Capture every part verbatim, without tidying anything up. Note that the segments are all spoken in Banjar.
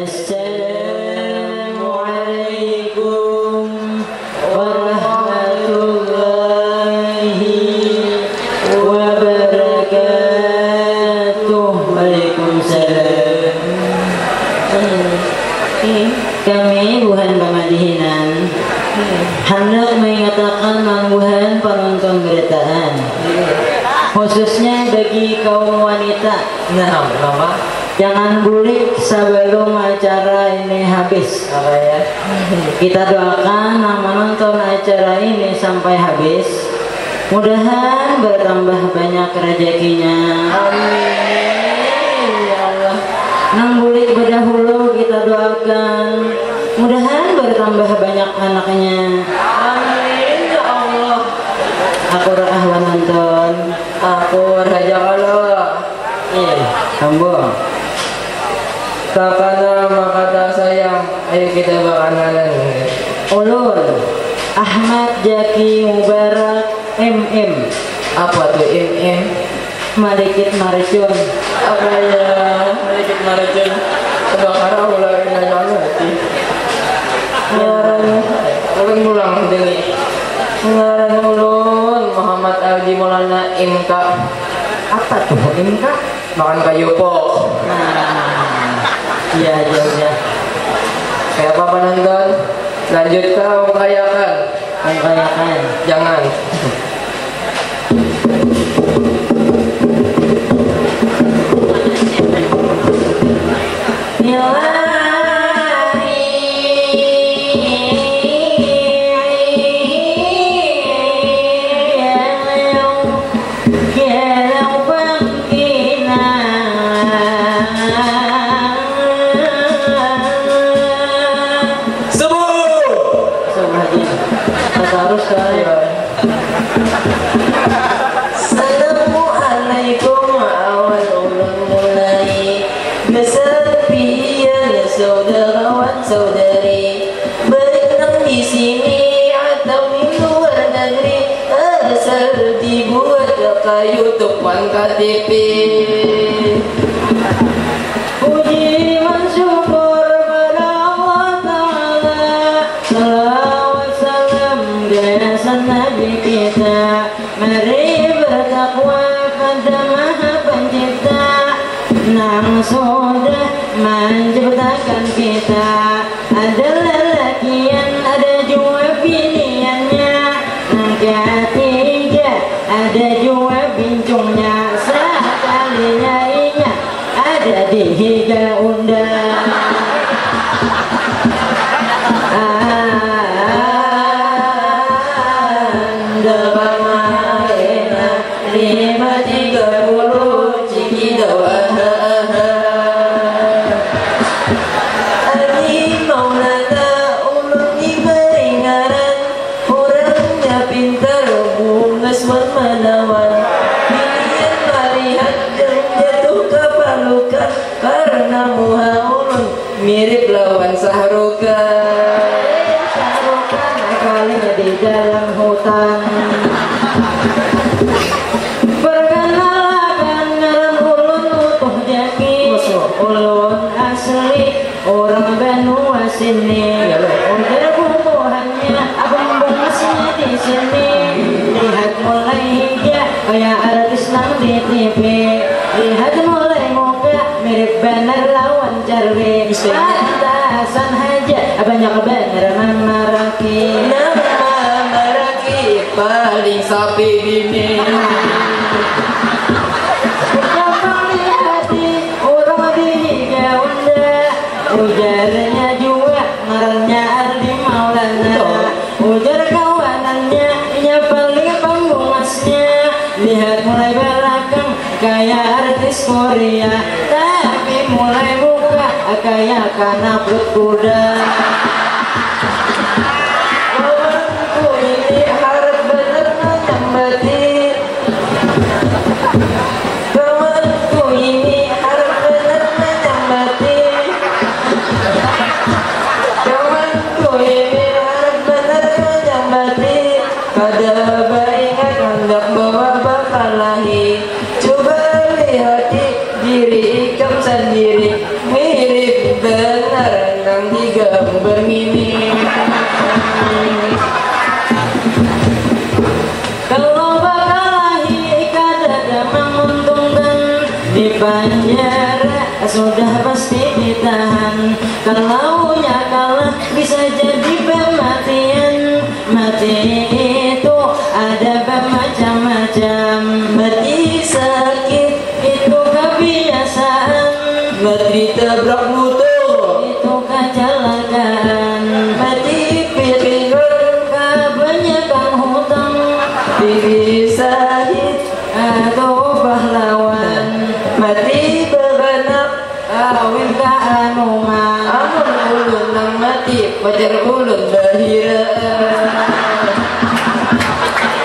Assalamualaikum warahmatullahi wabarakatuh. Waalaikumsalam. Kami buhan pamadihinan handak mengatakan mambuhan penonton berataan, khususnya bagi kaum wanita. Nah, kenapa? Jangan bulik sebelum acara ini habis. Apa ya? Kita doakan yang menonton acara ini sampai habis. Mudahan bertambah banyak rezekinya. Amin, ya Allah. Nang bulik berdahulu kita doakan. Mudahan bertambah banyak anaknya. Amin, ya Allah. Aku Ra'ah Wananton. Aku Raja Kala. Eh, sambung. Takana maka tak sayang, ayo kita bakanalan. Ulun, Ahmad Jaki Mubarak, M M. Apa tuh M M? Malikit maracun. Apa ya? Malikit maracun. Kebakaran ular ini aja hati. Ngaran, ulun pulang sendiri. Ngaran ulun Muhammad Aldi Maulana Inka. Apa tuh Inka? Makan kayu pok. Nah, iya, iya, iya. Kayak apa penonton? Lanjut ke ungkayakan. Ungkayakan. Jangan. Subuh. Subuh aja. Tatarus soalnya. Assalamualaikum, awal ulun mulai. Besapian saudara wan saudari, baik nang di sini atau di luar negeri, asal dibuat ka YouTube wan K T P. Puji mansyukur pada Allah Ta'ala, salawat salam gasan Nabi kita. Mari bertakwa pada Maha Pencipta, nang sudah menciptakan kita. Ada lalakian, ada jua biniannya, nang katiga, ada jua bincungnya. Sakalinya inya ada di higa unda. Anda pamahaina lima tiga puluh ciki dawa. Ani Maulana ulun ni baringaran. Urangnya pintar, bungas wan manawan. Binian malihat dan jatuh kapalukan karna muha ulun mirip lawan Sahrukan. Sahrukan paling di dalam hutan. Perkenalkan, ngaran ulun Utuh Jaki. Masuk. Ulun asli urang banua sini. Iya, iya. Ujar bubuhannya, abang bungasnya di sini. Lihat mulai higa, kaya artis nang di T V. Lihat mulai muka, mirip banar lawan Charlie. Bisa. Pantasan haja, banyak banar mamaraki. Nang mamaraki, paling sapi bini. Gampang dihati, urang di higa unda. Ujarnya jua ngarannya Ardi Maulana. Betul. Ujar kawanannya, inya paling pambungasnya. Lihat mulai balakang kaya artis Korea, tapi mulai muka kaya kana perut kuda. Kawanku ini harap banar manyambati. Kawanku ini harap banar manyambati. Kawanku ini harap banar manyambati. Kada baingat handak bawa bakalahi. Cuba lihati diri ikam sandiri. Mirip banar. Nang digambar ngini. Kalau bakalahi kadada manguntungkan, di panjara sudah pasti ditahan. Kalau nya kalah bisa jadi pematian. Mati itu ada bermacam-macam. Mati sakit itu kebiasaan. Mati tabrak motor itu kecelakaan. Mati piringan kebanyakan hutang. Bibi sahid atau pahlawan. Mati beranak. Kawin ka anu man. Amun ulun nang mati, pacar ulun bahiraan.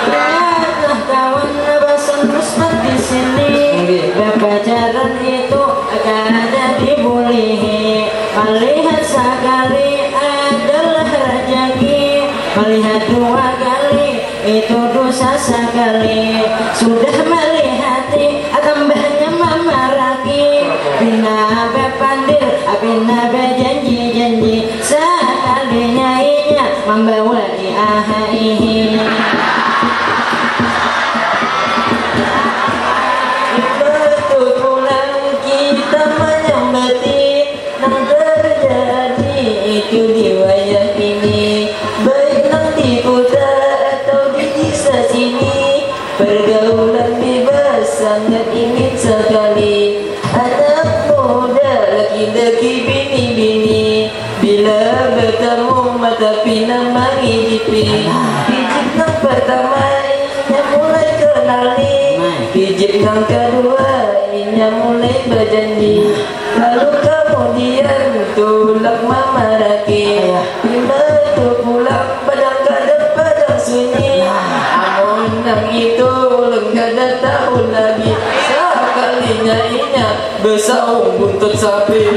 Lihatlah kawan, basan Rusmat di sini. Nggih. Bapacaran itu kada dibulihi. Malihat sakali adalah rajaki. Malihat dua kali itu dosa sakali. Sudah malihati, tambahnya mamaraki. Pina bapandir, pina bajanji-janji. Sakalinya inya mambawai ahaihi. Imbah tu pulang kita manyambati. Nang terjadi itu di wayah ini, baik nang di kuta atau di disa sini, pergaulan bebas sangat ingin sakali. Anak muda, laki-laki, bini-bini, bila batamu mata pina mangijipi. Hijib nang pertama inya mulai kenali, hijib nang kadua inya mulai bajanji. Lalu kamudian tulak mamaraki. Imbah tu pulang padang kadap padang sunyi. Amun nang itu ulun kada tahu lagi. Sakalinya inya besaung buntut sapi.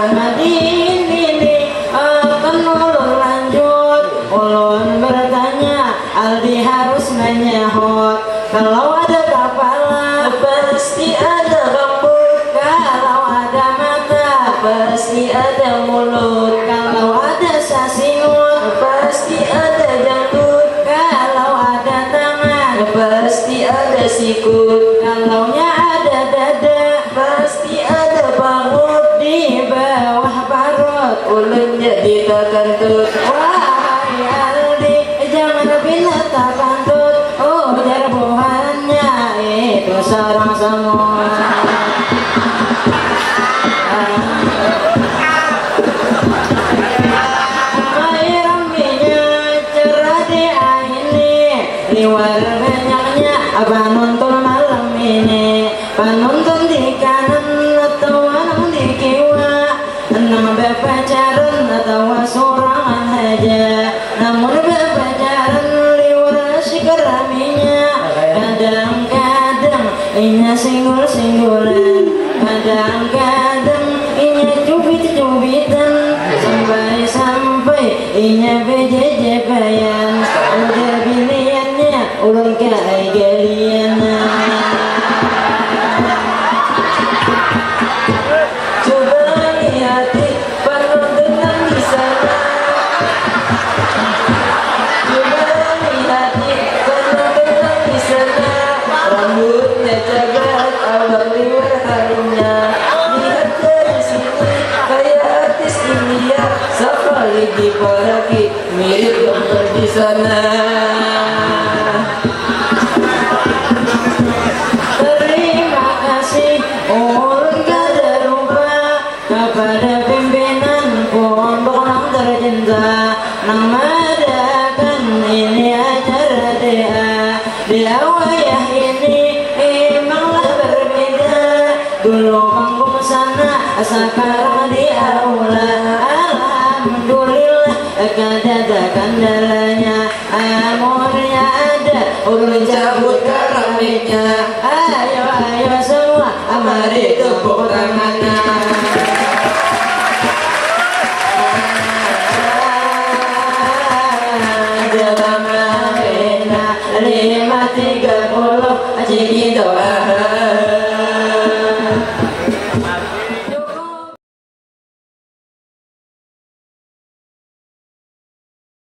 Madin ini akan ulun lanjut. Ulun bertanya, Aldi harus menyahut. Kalau ada kapala, pasti ada rambut. Kalau ada mata, pasti ada mulut. Kalau ada sasingut, pasti ada janggut. Kalau ada tangan, pasti ada sikut. Kalaunya ada dada, pasti ada parut. Di bawah parut, ulun jadi takantut. Wahai Aldi, jangan pina takantut, ujar buhannya itu sarang samua. Ramai-ramainya cerah di ini, liwar banyaknya panonton malam ini. Panonton di kanan atawa nang di kiwa, nang bapacaran atawa surangan haja. Namun bapacaran liwar asyik raminya. Kadang-kadang inya singgul-singgulan, kadang-kadang inya cubit-cubitan, sampai-sampai inya bejejebaian. Ujar biniannya, ulun ka ai galian. Coba lihati panonton nang di sana. Coba lihati panonton nang di sana. Rambutnya cagat, awak liwar harumnya. Lihat dari sini, kaya artis India. Sakali diparaki, mirip gambar di sana. Terima kasih, ulun kada lupa kepada pimpinan pondok nang tercinta nang mengadakan ini acara D A. Di wayah ini emanglah berbeda. Dulu kampung sana, sekarang di aula. Alhamdulillah, kada ada kendalanya. Amunnya ada, ulun cabut karamiknya. Ayo, ayo semua, mari tepuk tangannya. Jelema bena lima tiga puluh, ciki do